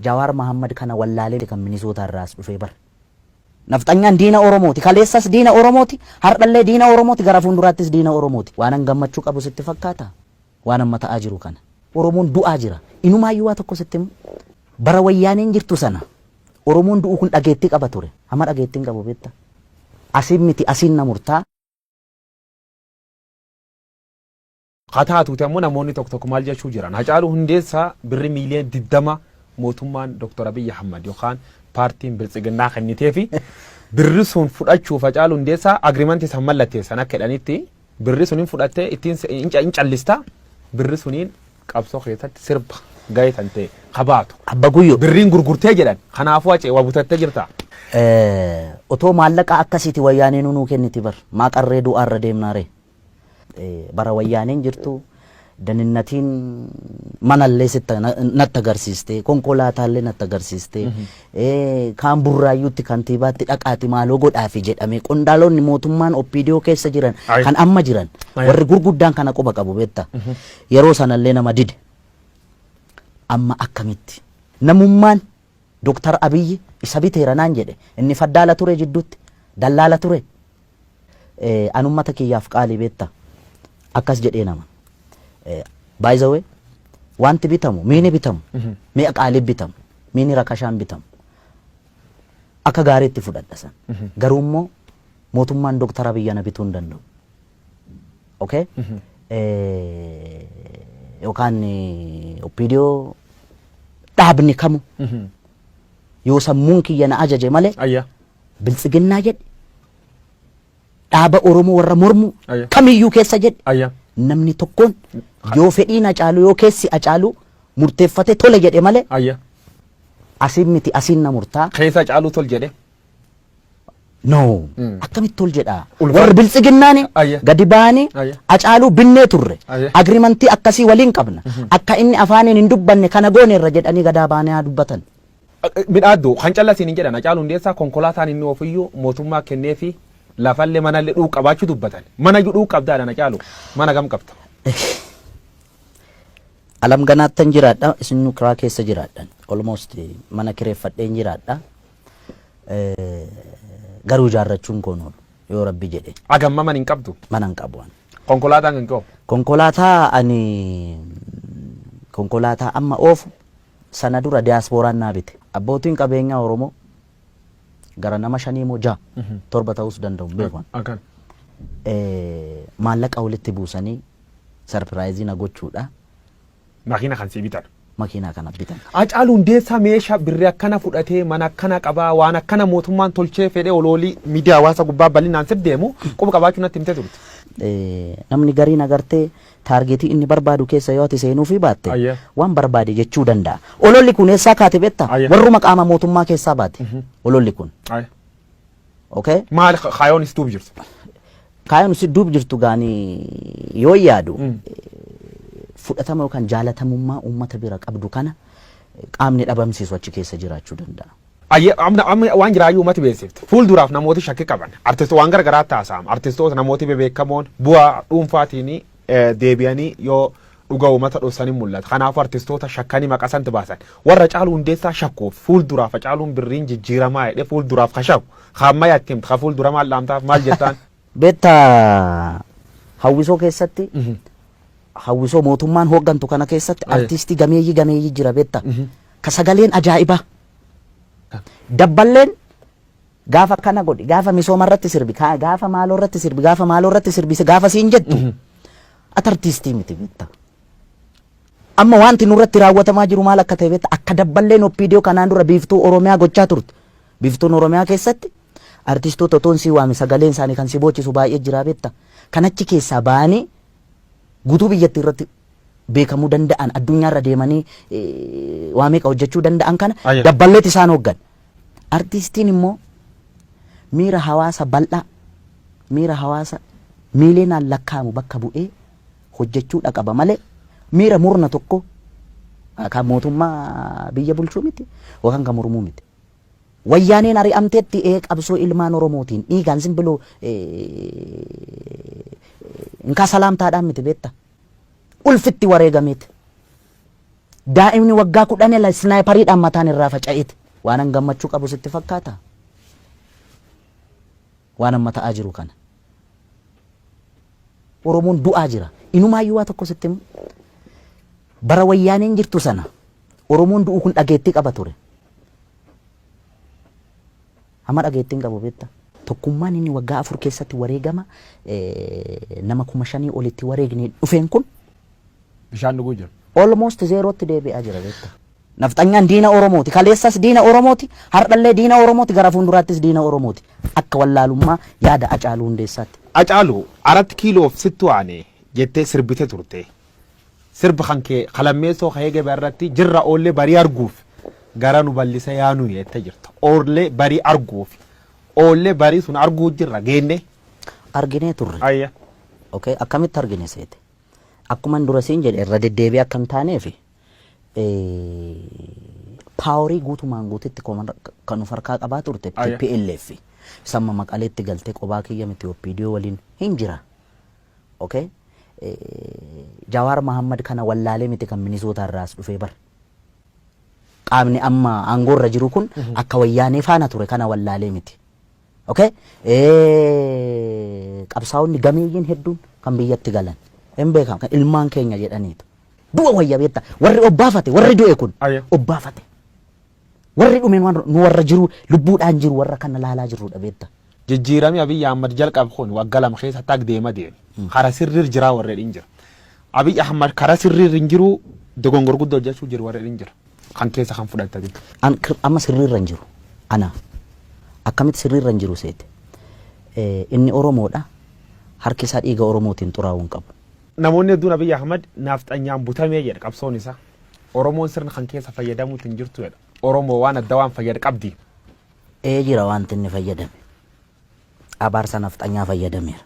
Jawaar Mahaammad kana wallaalee kan Minisootaa irraa as dhufee bar. Nafxanyaan diina Oromooti. Kaleessas diina Oromooti. Har'allee diina Oromooti. Gara fuulduraattis diina Oromooti. Waanan gammachuu qabu sitti fakkaataa? Waan amma ta'aa jiru kana. Oromoon du'aa jira. Inumaayyuu waa tokko sitti himu. Bara Wayyaaneen jirtu sana Oromoon du'u kun dhageettii qaba ture. Amma dhageettii hin qabu beektaa? Asiin miti asiin na murtaa. Haa taatuuti ammoo namoonni tokko tokko maal jechuu jiran. Hacaaluu Hundeessaa birri miiliyoona 20 mootummaan Dr. Abiyyi Ahmad yookaan paartiin Biltsiginnaa kenniteefi birri sun fudhachuuf Hacaaluu Hundeessaa agriimantii san mallatteessan akka jedhanitti birri sun hin fudhattee ittiin hin callista birri suniin qabsoo keessatti sirba gahee kan ta'e kabaatu. Abba Guyyoo. Birriin gurgurtee jedhan kanaafuu Hacee waa butattee jirta. Otoo maallaqa akkasiiti wayyaaneenuu nuu kenniti bar maa qarree du'aarra deemnaa ree. Bara wayyaaneen jirtu daninnatiin manallee sitti natti agarsiiste konkolaataallee natti agarsiiste kaan burraayyuutti kantiibaatti dhaqaati maaloo godhaafi jedhame qondaalonni mootummaan OPDO keessa jiran kan amma jiran warri gurguddaan kana quba qabu beekta yeroo sanallee nama dide amma akkamitti namummaan Doktar Abiyyi isa biteera naan jedhe inni faddaala ture jidduutti dallaala ture An ummata kiyyaaf qaalii beetta akkas jedhee nama by the way wanti bitamu miini bitamu mi'a qaalii bitamu miini rakashaan bitamu akka gaariitti fudhadha san garuu immoo mootummaan Doktar Abiyyi ana bituu hin danda'u okay yookaan OPDO dhaabni kamu yoo sammuun kiyya na ajaje malee Biltsiginnaa jedhi dhaaba Oromoo warra mormu kamiyyuu keessa jedhi namni tokkoon yoo fedhiin Hacaaluu yoo keessi Hacaaluu murteeffate tole jedhe malee asiin miti asiin na murtaa. Keessa Hacaaluu tol jedhe. No. Akkamitti tol jedhaa? Warri biltsiginnaani gadi ba'anii Hacaaluu binnee turre. Agrimantii akkasii waliin qabna. Akka inni afaaniin hin dubbanne kana gooneerra jedhanii gadaa ba'anii haa dubbatan. Midhaaddu kan calla siin hin jedhan Hacaaluu Hundeessaa konkolaataan inni ofuyyuu mootummaa kenneefi lafallee manallee dhuu qabaachuu dubbatan. Mana iyyuu dhuu qabdaadhaan Hacaaluu. Mana gam qabda? Alam ganaattan jiraadha isin kiraa keessa jiraadhan. Almost mana kireeffadheen jiraadha. Garuu ijaarrachuun koon oolu yoo rabbi jedhe. Agamma mana hin qabdu? Mana hin qabu ani. Konkolaataan kan koo? Konkolaataa ani konkolaataa amma oofu Sana dura diyaaspooraan naa bite. Abbootiin qabeenyaa Oromoo gara nama shanii moo jaha torba ta'uus danda'u hin beeku ani. Akkan. Maallaqa walitti buusanii sarpiraayizii na gochuudha Makiina kan sii bitan. makiinaa kana bitan. Hacaaluu Hundeessaa meeshaa birri akkana fudhatee mana akkana qabaa waan akkana mootummaan tolchee fedhee oloolii miidiyaa hawaasa gubbaa bal'inaan sir deemu quba qabaachuu natti himtee turte. Namni gariin agartee Taargeetii inni barbaadu keessa yoo ati seenuufii baatte waan barbaade jechuu danda'a. Ololli kun eessaa kaate beektaa? Warruma qaama mootummaa keessaa baate ololli kun. Okay? Maal kaayoon is duub jirtu? Kaayoon is duub jirtu gaanii yoo yaadu fudhatama yookaan jaalatamummaa uummata bira qabdu kana qaamni dhabamsiisu achi keessa jiraachuu danda'a. Ayyee amma amma waan jiraayyuu uummati beeksifte. Fuulduraaf namooti shakkii qaban. Artisto waan garagaraa taasa'ama. Artistoota namooti bebeekamoon bu'aa dhuunfaatiin deebi'anii yoo dhuga uummata dhoksanii mul'ata. Kanaafuu artistoota shakkanii maqaa santi baasan. Warra Hacaaluu Hundeessaa shakkuuf fuulduraaf Hacaaluun birriin jijjiiramaa jedhee fuulduraaf ka shakku. Ka ammayyaa itti himta. Ka fuuldura maal dhaamtaaf maal jettaan? Beektaa hawwisoo keessatti hawwisoo mootummaan hooggantu kana keessatti artiistii gameeyyii gameeyyii jira beektaa. Ka sagaleen ajaa'ibaa. Dabballeen gaafa akkana godhi gaafa misooma irratti sirbi gaafa maaloo irratti sirbi gaafa maaloo irratti sirbi gaafa siin jettu ati artiistii miti beektaa. Amma wanti nurratti raawwatamaa jiru maal akka ta'e beektaa akka dabballeen OPDO kanaan dura biiftuu Oromiyaa gochaa turte. Biiftuun Oromiyaa keessatti artistoota otoon sii waame sagaleen isaanii kan si boochisu baay'ee jira beektaa. Kan achi keessaa ba'anii guutuu biyyattii irratti beekamuu danda'an addunyaarra deemanii waa meeqa hojjechuu danda'an kana dabballeet isaan hooggan. Artiistiin immoo miira hawaasa bal'aa miira hawaasa miiliyoonaan lakkaa'amu bakka bu'ee hojjechuudha qaba malee miira murna tokko kan mootummaa biyya bulchuu miti yookaan kan mormuu miti. Wayyaaneen ari'amteetti ee qabsoo ilmaan Oromootiin dhiigaan simbiloo inkaa salaamtaadhaan miti beekta. Ulfitti wareegameeti. Daa'imni waggaa 10 la sniper-iidhaan mataan irraa faca'eeti. Waanan gammachuu qabu sitti fakkaataa? Waan amma ta'aa jiru kana. Oromoon du'aa jira. Inumaayyuu waa tokko sitti himu. Bara wayyaaneen jirtu sana Oromoon du'uu kun dhageettii qaba ture. Amma dhageettii hin qabu beektaa. Tokkummaan inni waggaa 4 keessatti wareegama nama 5000 olitti wareegne dhufeen kun Bishaan dhuguu jira. Almost zeerootti deebi'aa jira beektaa. Nafxanyaan diina Oromooti. Kaleessas diina Oromooti. Har'allee diina Oromooti. Gara fuulduraattis diina Oromooti. Akka wallaalummaa yaada Acaaluu Hundeessaatti. Acaaluu, Arat Kiiloof sittu aane jettee sirbite turte. Sirba kan kee ka lammeessoo ka eege irratti jirra oollee barii arguuf gara nu ballisa yaa nuyi jette jirta. Oollee barii arguuf. Oollee barii sun arguu jirra geenne. Arginee turre. Ayya. Okay, akkamitti argine seete? Akkuman dura siin jedhe irra deddeebi'ee akka hin taaneef paaworii guutumaan guututti kan of harkaa qabaa turte Ayya. TPLF. Samma Maqaleetti galtee qobaa kiyya miti OPDO waliin hin jira. Okay? Jawaar Mahammad kana wallaalee miti kan Minisootaa irraa as dhufee bar. Qaamni amma aangoo irra jiru kun akka wayyaanee faana ture kana wallaalee miti. Okay? Qabsaa'onni gameeyyiin hedduun kan biyyatti galan hin beekamu kan ilmaan keenya jedhaniitu. Du'a wayya beekta warri obbaafate warri du'e kun Ayya. obbaafate. Warri dhume nu warra jiru lubbuudhaan jiru warra kana laalaa jirrudha beekta. Jijjiirami Abiy Ahmad jalqabe kun wagga 2 keessatti ag deema deeme. Kara sirriir jiraa warri hin jira. Abiy Ahmad kara sirriir hin jiru dogongor guddoo hojjechuu jiru warri hin jira. Kan keessa kan fudhattati. An amma sirriirra hin jiru. Ana akkamitti sirriirra hin jiru seete. Inni Oromoodha. Harki isaa dhiiga Oromootiin xuraa'uu hin qabu. Namoonni hedduun Abiy Ahmad naafxanyaan butamee jedha qabsoon isaa. Oromoon sirna kan keessa fayyadamuutti hin jirtu jedha. Oromoo waan adda waan fayyad qabdi. Ee jira wanti inni fayyadame. Abaarsa nafxanyaa fayyadameera.